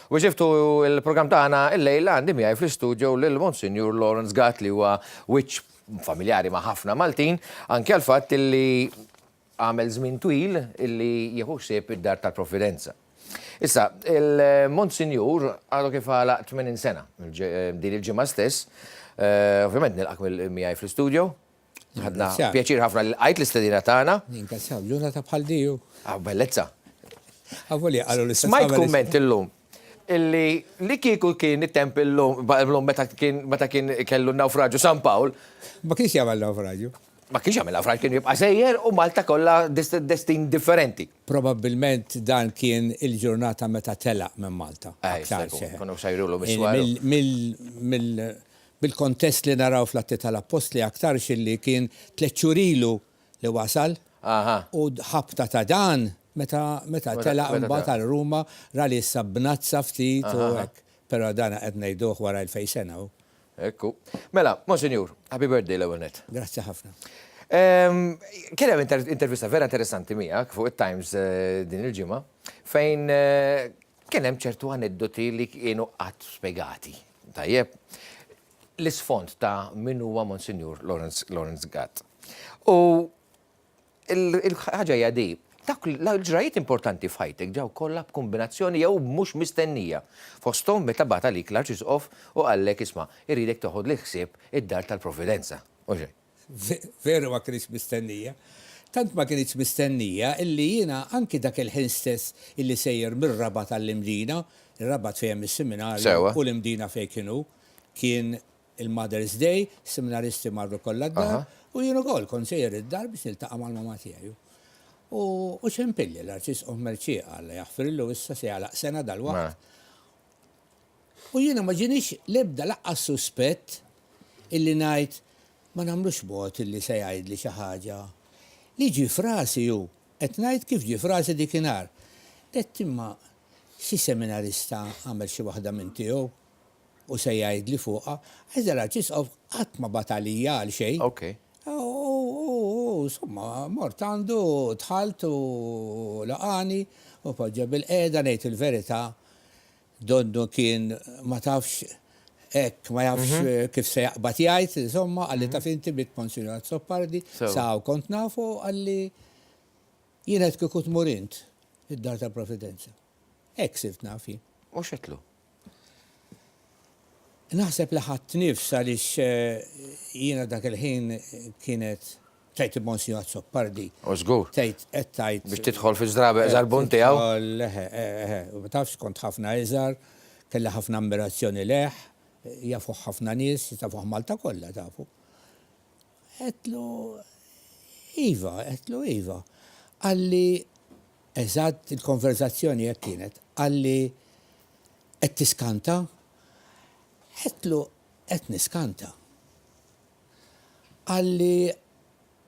U biex niftħu l-programm tagħna illejla għandi miegħi fl-istudio lil Monsinjur Lawrence Gatt li huwa wiċċ familjari ma' ħafna Maltin, anke għall-fatt illi għamel żmien twil illi jieħu ħsieb id-Dar tal-Provvidenza. Issa, il-Monsinjur għadu kif għalaq 80 sena din il-ġimgħa stess. Ovvjament nilqak miegħi fl-istudio. Ħadna pjaċir ħafna li lqajt l-istedina tagħna. Ningrazzjaw, ġurnata bħal di hu. Ah, bellezza. Avolja qalu li Smajt kumment illum illi li kieku kien it-temp illum illum meta kien meta kien kellu n-nawfraġu San Pawl. Ma kienx jagħmel nawfraġu. Ma kienx jagħmel nawfraġu, kien jibqa' sejjer u Malta kollha destin differenti. Probabbilment dan kien il-ġurnata meta telaq minn Malta. Eh, kunu sajrulu miswar. Mill Bil-kontest li naraw fl-Atti tal-Appostli aktarx illi kien tlett xhur ilu li wasal u ħabta ta' dan meta meta telaq imbagħad għal Ruma ra li issa bnazza ftit u hekk. Però dan qed ngħiduh wara elfejn sena hu. Hekk hu. Mela, Monsinjur, happy birthday l-ewwel nett. Grazzi ħafna. Kien hemm intervista vera interessanti miegħek fuq it-Times din il-ġimgħa fejn kien hemm ċertu aneddoti li kienu qatt spjegati. Tajjeb. L-isfond ta' min huwa Monsinjur Lawrence, Lawrence Gatt. U il-ħaġa hija di, dak l-ġrajiet importanti f'ħajtek ġew kollha b'kombinazzjoni jew mhux mistennija. Fosthom meta bagħat għalik l-Arċisqof u qallek isma' irridek toħodli ħsieb id-dar tal-Provvidenza. U xejn. Veru ma kinitx mistennija. Tant ma kinitx mistennija illi jiena anki dak il-ħin stess illi sejjer mir-Rabat għall-Imdina, ir-Rabat fejn hemm is-seminarju u l-Imdina fejn kien hu, kien il-Mother's Day, is-seminaristi marru kollha d-dar u jien ukoll kont sejjer id-dar biex niltaqa' mal-mamà tiegħi. U ċempilli l-Arċisqof Mercieca, Alla jaħfirlu issa se jagħlaq sena dalwaqt. U jiena ma ġienix l-ebda lanqas suspett illi ngħid ma nagħmlux mod illi se jgħidli xi ħaġa. Li ġie f'rasi hu, qed ngħid kif ġie f'rasi dikinhar. Għedt imma xi seminarista għamel xi waħda minn tiegħu u se jgħidli fuqha, għax dal-Arċisqof qatt ma bagħat għalija għal xejn. U insomma mort għandu, dħalt u laqagħni u poġġa bilqiegħda ngħid il-verità Donnu kien ma tafx hekk, ma jafx kif se jaqbad jgħid, insomma, qalli taf inti bint Monsinjur Azzopardi, sa hawn kont nafu, qalli jien għedt kieku tmur int id-Dar tal-Providenza. Hekk sirt naf jien. U x'għedtlu? Naħseb li ħadt nifs għaliex jiena dak il-ħin kienet tgħid Monsinjur Azzopardi. U żgur. Tgħid qed tgħid. Biex tidħol fi żrabeq żarbun tiegħu. Eħe, eħe, ma tafx kont ħafna iżgħar, kelli ħafna ammirazzjoni lejh, jafuh ħafna nies, tafuh Malta kollha tafu. Għedtlu iva, għedtlu iva. Qalli eżatt il-konverżazzjoni hekk kienet, qalli qed tiskanta? Għedtlu qed niskanta. Qalli,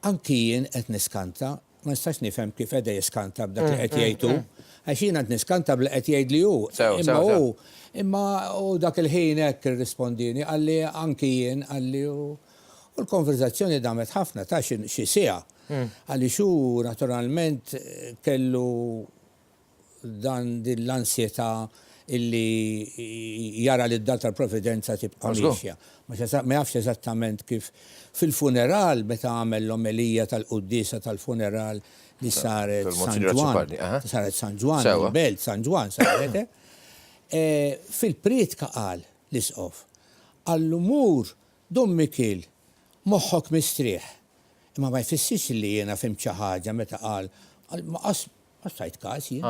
Anki jien qed niskanta, ma nistax nifhem kif qeda jiskanta b'dak li qed jgħid hu, għax jien qed niskanta b'li qed jgħidli hu. Imma hu, imma hu dak il-ħin hekk irrispondieni, qalli anki jien, qalli u l-konverżazzjoni damet ħafna, ta' xi siegħa. Għaliex hu naturalment kellu dan din l-ansjetà illi jara li d-dar tal-Providenza tibqa' miexja. Ma jafx eżattament kif fil-funeral meta għamel l-omelija tal-quddiesa tal-funeral li saret San Ġwann, saret San Ġwann, il-Belt San Ġwann saret, fil-prietka qal l-Isqof, qallu mur Dun Mikiel, moħħok mistrieħ. Imma ma jfissirx li jiena fhimt xi ħaġa meta qal, ma qas Ma stajt każ jien.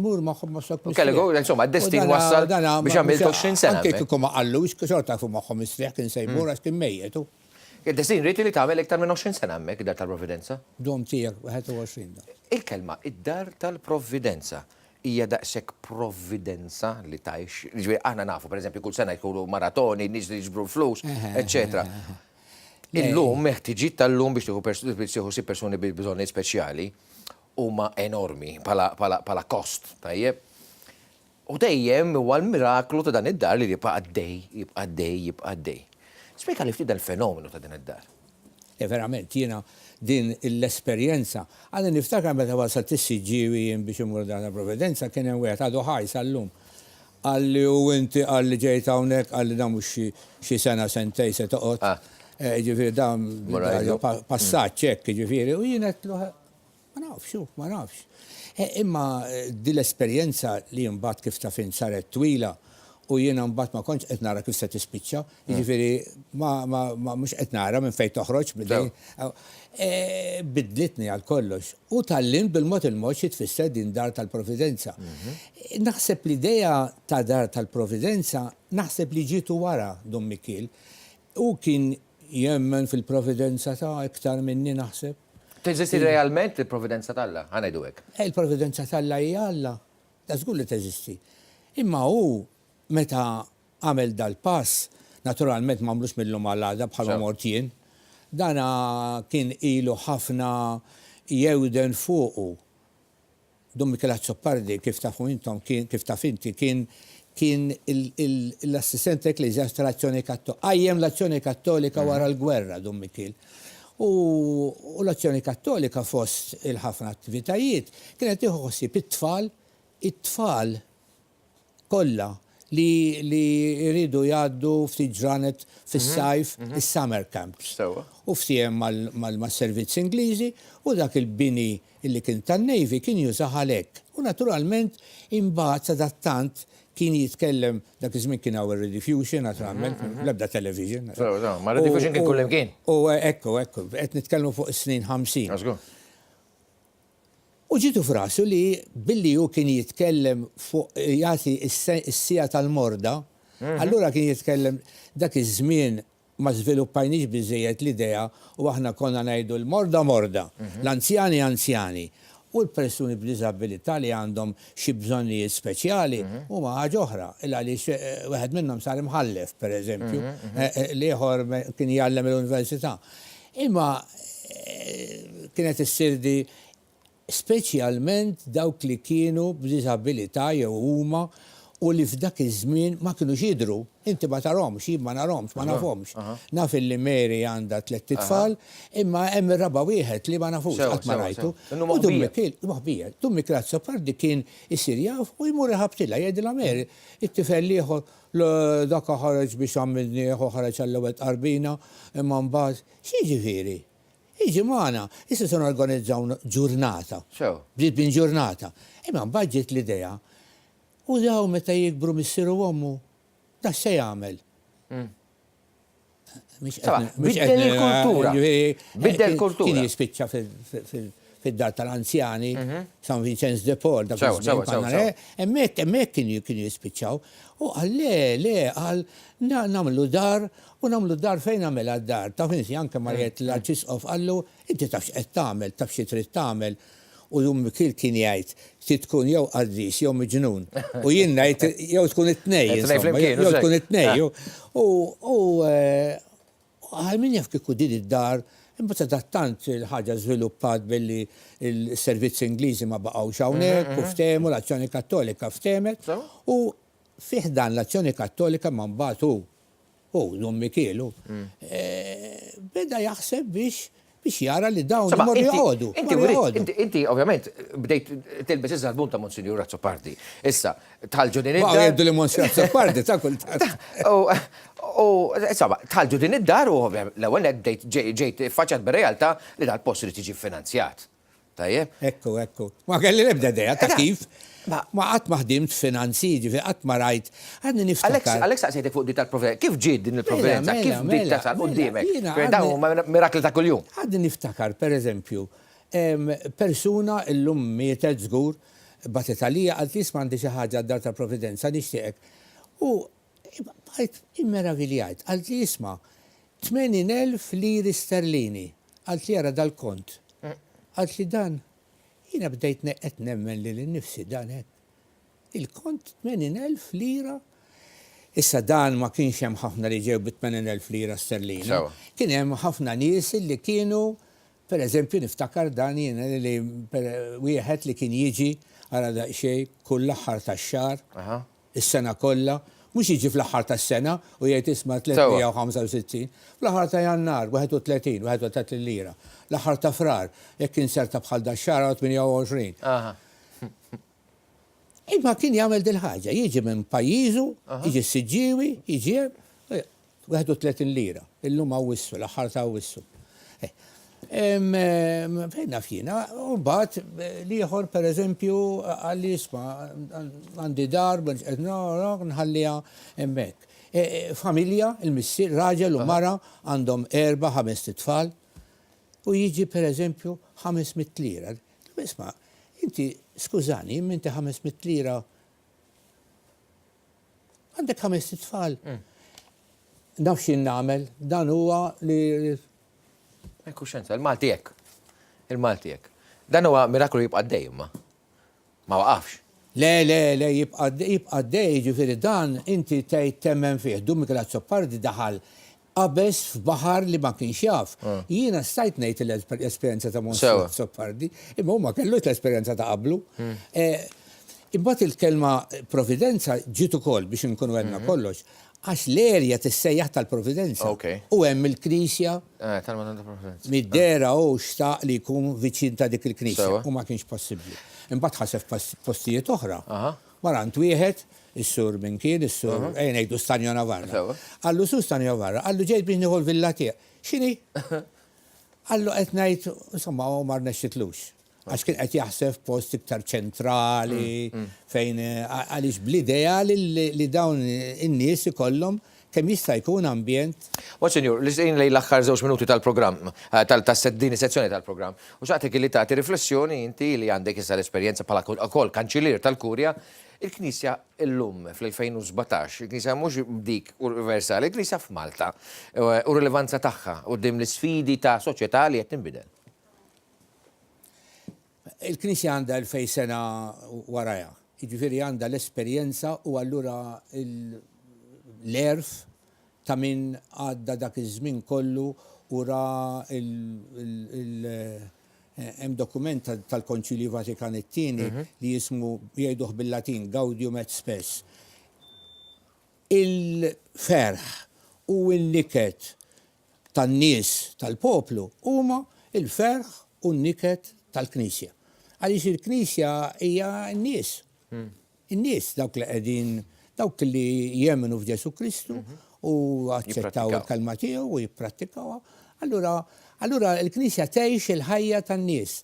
Mur magħhom ma stok mistrieħ. Kellu, insomma, d-destin wassal biex għamilt 20 sena. Anke kieku ma qallux, xorta fu magħhom mistrieħ kien se jmur għax kien mejjet hu. Id-destin ried li tagħmel iktar minn 20 sena hemmhekk id-Dar tal-Provvidenza. Dom tiegħek 21 da. Il-kelma id-Dar tal-Provvidenza hija daqshekk provvidenza li tgħix. Jiġifieri aħna nafu, pereżempju, kull sena jkunu maratoni, nies li jiġbru l-flus, eċċetera. Illum, il-ħtiġijiet tal-lum biex tieħu biex tieħu ħsieb persuni bi bżonnijiet speċjali huma enormi bħala kost, tajjeb? U dejjem huwa l-miraklu ta' dan id-dar li jibqa' għaddej, jibqa' għaddej, jibqa' għaddej. Spjegali ftit dan il-fenomenu ta' din id-dar. Le verament, jiena din l-esperjenza, għadni niftakar meta wasalt is-Siġġiewi jien biex immur Dar tal-Providenza kien hemm wieħed għadu ħaj sal-lum. Qalli u inti qalli ġejt hawnhekk qalli dan mhux xi xi sena sentejn se toqgħod. Jiġifieri dan passaġġ hekk jiġifieri u jien għedtlu ma nafx hu, ma nafx. Imma din l-esperjenza li mbagħad kif taf int saret twila u jiena mbagħad ma kontx qed nara kif se tispiċċa, jiġifieri ma ma mhux qed nara minn fejn toħroġ Bidlitni għal kollox. U tgħallimt bil-mod il-mod xi tfisser din dar tal-Providenza. Naħseb l-idea ta' dar tal-Providenza naħseb li ġietu wara Dun Mikiel. Hu kien jemmen fil-Providenza ta' iktar minni naħseb. Teżisti realment il-Providenza t'Alla? Ħa ngħidu hekk. Il-Providenza t'Alla hija Alla. Da żgur li teżisti. Imma hu meta għamel dal-pass, naturalment m'għamlux mil-lum għal għada bħalma mort jien. Dan kien ilu ħafna jewden fuqu. Dun Mikiel Azzopardi, kif tafu intom, kien, kif taf inti, kien kien l-assistent ekkleżjast tal-Azzjoni Kattolika. Qajjem l-Azzjoni Kattolika wara l-gwerra, Dun Mikiel. U l-Azzjoni Kattolika fost il-ħafna attivitajiet kienet tieħu ħsieb it-tfal, it-tfal kollha li li jridu jgħaddu ftit ġranet fis-sajf is-summer camps. Sewwa. U ftiehem mal-servizz Ingliżi u dak il-bini li kien tan-Navy kien jużah għalhekk. U naturalment imbagħad sadattant kien jitkellem, dak iż-żmien kien hawn ir-Rediffusion naturalment, l-ebda television. Sewwa, sewwa, ma Rediffusion kien kullimkien. U ekku, ekku, qed nitkellmu fuq is-snin 50. Żgur. U ġietu f'rasu li billi hu kien jitkellem fuq jagħti s-siegħa tal-morda, allura kien jitkellem dak iż-żmien ma żviluppajniex biżżejjed l-idea u aħna konna ngħidu l-morda morda, l-anzjani anzjani u l-persuni b'diżabilità li għandhom xi bżonnijiet speċjali huma ħaġa oħra, il għaliex wieħed minnhom sar imħallef, pereżempju, l-ieħor kien jgħallem l-università. Imma kienet issir di speċjalment dawk li kienu b'diżabilità jew huma u li f'dak iż-żmien ma kinux jidhru. Inti ma tarhomx, jien ma narhomx, ma nafhomx. Naf illi Mary għandha tlett itfal, imma hemm ir-raba' wieħed li ma nafux, qatt ma rajtu. U Dun Mikiel, moħbija. Dun Mikiel Azzopardi kien isir jaf u jmur iħabbtilha, jgħidilha Mary, it-tifel l-ieħor, le dak ħareġ biex għamilnieh u ħareġ għall-ewwel tqarbina, imma mbagħad, x'jiġifieri? Jiġi magħna, issa se norganizzaw ġurnata. Sew. Bdiet minn ġurnata. Imma mbagħad ġiet l-idea, u dawn meta jikbru missier u ommu, dak x'se jagħmel? Biddel il-kultura. Biddel il-kultura. Kien jispiċċa fid-dar tal-anzjani, San Vincenz de Paul, dak iż-żmien. Hemmhekk, hemmhekk kienu jispiċċaw. U qal le, le, qal nagħmlu dar u nagħmlu dar fejn nagħmilha d-dar. Taf inti anke mar jgħid l-Arċisqof qallu inti taf x'qed tagħmel, taf xi trid tagħmel. U Dun Mikiel kien jgħid trid tkun jew qaddis jew miġnun. U jien ngħid jew tkun it-tnejn, insomma, jew tkun it-tnejn. U għal min jaf kieku din id-dar, imbagħad sadattant il-ħaġa żviluppat billi s-servizzi Ingliżi ma baqgħux hawnhekk u ftehmu l-Azzjoni Kattolika ftehmet u fi ħdan l-Azzjoni Kattolika ma mbagħad hu Hu, Dun Mikiel, hu, beda jaħseb biex biex jara li dawn imorru joqogħdu. Inti, inti, inti ovvjament bdejt tilbes iż-żarbun ta' Monsinjur Azzopardi. Issa, tħallġu din id-dar. Jgħidu li Monsinjur Azzopardi ta' kultant. U, insomma, tħallġu din id-dar u l-ewwel nett bdejt ġejt iffaċċjat bir-realtà li dal-post irid jiġi ffinanzjat. Tajjeb? Ekku, ekku. Ma kelli l-ebda idea ta' kif. Ma qatt ma ħdimt f'finanzi, jiġifieri qatt ma rajt. Għadni niftakar. Għalhekk saqsejtek fuq din tal-provvidenza. Kif ġiet din il-provvidenza? Kif bdiet tasal quddiemek? Dawn huma mirakli ta' kuljum. Għadni niftakar, pereżempju, persuna llum mietet żgur, bagħtet għalija qaltli isma' għandi xi ħaġa għad-Dar tal-Provvidenza nixtieqek. U bqajt immeraviljajt. Qaltli isma' 80,000 liri sterlini. Qaltli ara dal-kont. Qaltli dan, jiena bdejt qed nemmen lili nnifsi dan hekk. Il-kont 80,000 lira. Issa dan ma kienx hemm ħafna li ġew bi 80,000 lira sterlina. Kien hemm ħafna nies li kienu, per eżempju niftakar dan jiena li wieħed li kien jiġi ara daqsxejn kull l-aħħar tax-xahar. Is-sena kollha, mhux jiġi fl-aħħar tas-sena u jgħid isma' 365. Fl-aħħar ta' Jannar, 31, 31 lira. L-aħħar ta' Frar, jekk inserta bħal dax-xahar hawn 28. Imma kien jagħmel dil-ħaġa, jiġi minn pajjiżu, jiġi s-Siġġiewi, jiġi hemm, 31 lira, illum Awwissu, l-aħħar ta' Awwissu. Fejn naf jiena, u mbagħad l-ieħor pereżempju qalli isma' għandi dar, qed nħalliha hemmhekk. Familja, il-missier, raġel u mara għandhom erba' ħamest itfal u jiġi pereżempju 500 lira. Isma', inti skużani, imma inti 500 lira għandek ħamest itfal. Naf x'jien nagħmel, dan huwa li. Il-kuxjenza, il-Malti hekk. Il-Malti hekk. Dan huwa miraklu jibqa' għaddej imma. Ma waqafx. Le, le, le, jibqa' jibqa' għaddej, jiġifieri dan inti tgħid temmen fih. Dun Michel Azzopardi daħal qabeż f'baħar li ma kienx jaf. Jiena stajt ngħid l-esperjenza ta' Monsinjur Azzopardi, imma hu ma kellux l-esperjenza ta' qablu. Imbagħad il-kelma providenza ġiet ukoll biex inkunu għedna kollox, għax l-erja tissejjaħ tal-Providenza. U hemm il-knisja. Mid-dehra hu xtaq li jkun viċin ta' dik il-knisja u ma kienx possibbli. Imbagħad ħaseb f'postijiet oħra. Mar għand wieħed, is-sur min kien, is-sur, ejja ngħidu Stanjo Navarra. Qallu, Sur Stanjo Navarra, qallu ġejt biex nieħu l-villa tiegħek. X'inhi? Qallu qed ngħid, insomma, u ma rnexxitlux. Għax kien qed jaħseb f'post iktar ċentrali, fejn għaliex bl-idea li dawn in-nies ikollhom kemm jista' jkun ambjent. Monsinjur, lejn l-aħħar żewġ minuti tal-programm, ta' din is-sezzjoni tal-programm, u xtaqtek illi tagħti riflessjoni inti li għandek issa l-esperjenza bħala ukoll kanċillier tal-Kurja, il-Knisja llum fl-2017, il-Knisja mhux dik universali, il-Knisja f'Malta u r-rilevanza tagħha quddiem l-isfidi ta' soċjetà li qed tinbidel. Il-Knisja għandha 2000 sena warajha, jiġifieri għandha l-esperjenza u allura l-għerf ta' min għadda dak iż-żmien kollu u ra hemm dokument tal-Konċilju Vatikan it-Tieni li jismu jgħiduh bil-Latin Gaudium et Spes. Il-ferħ u n-niket tan-nies tal-poplu huma l-ferħ u n-niket tal-Knisja. Għaliex il-Knisja hija n-nies. In-nies, dawk li qegħdin, dawk li jemmnu f'Ġesù Kristu u aċċettaw il-kelma tiegħu u jipprattikawha. Allura, allura l-Knisja tgħix il-ħajja tan-nies.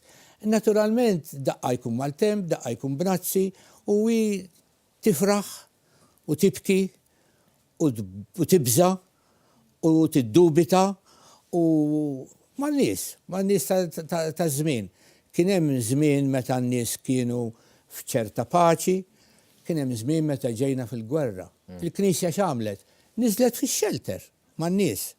Naturalment daqqa jkun maltemp, daqqa jkun bnazzi u hi Tifraħ u tibki u tibża' u tiddubita u man-nies, man-nies taż-żmien. Kien hemm żmien meta n-nies kienu f'ċerta paċi, kien hemm żmien meta ġejna fil-gwerra. Il-Knisja x'għamlet? Niżlet fix-xelter man-nies.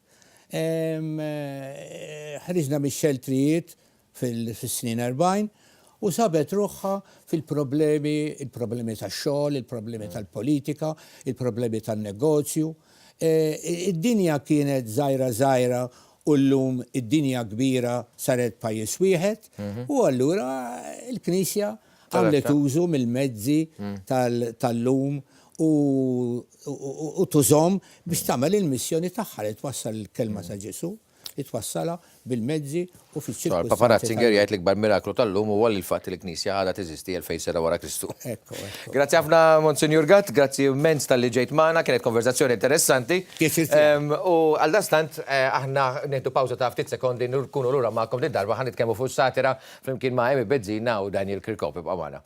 Ħriġna mix-xeltrijiet fis-snin 40 u sabet ruħha fil-problemi, il-problemi tax-xogħol, il-problemi tal-politika, il-problemi tan-negozju. Id-dinja kienet żgħira żgħira u llum id-dinja kbira saret pajjiż wieħed u allura l-Knisja għamlet użu mill-mezzi tal-lum u tużhom biex tagħmel il-missjoni tagħha li twassal il-kelma ta' Ġesù. li twassalha bil-mezzi u fiċ-ċirkustanzi. Papa Ratzinger jgħid l-ikbar miraklu tal-lum huwa li l-fatt li l-Knisja għadha teżisti 2000 sena wara Kristu. Ekku, ekku. Grazzi ħafna Monsinjur Gatt, grazzi immens talli ġejt magħna, kienet konverżazzjoni interessanti. Pjaċir tiegħi. U għaldaqstant aħna nieħdu pawża ta' ftit sekondi nkunu lura magħkom din darba ħa nitkellmu fuq is-satira flimkien ma' Amy Bezzina u Daniel Kirkop. Ibqgħu magħna.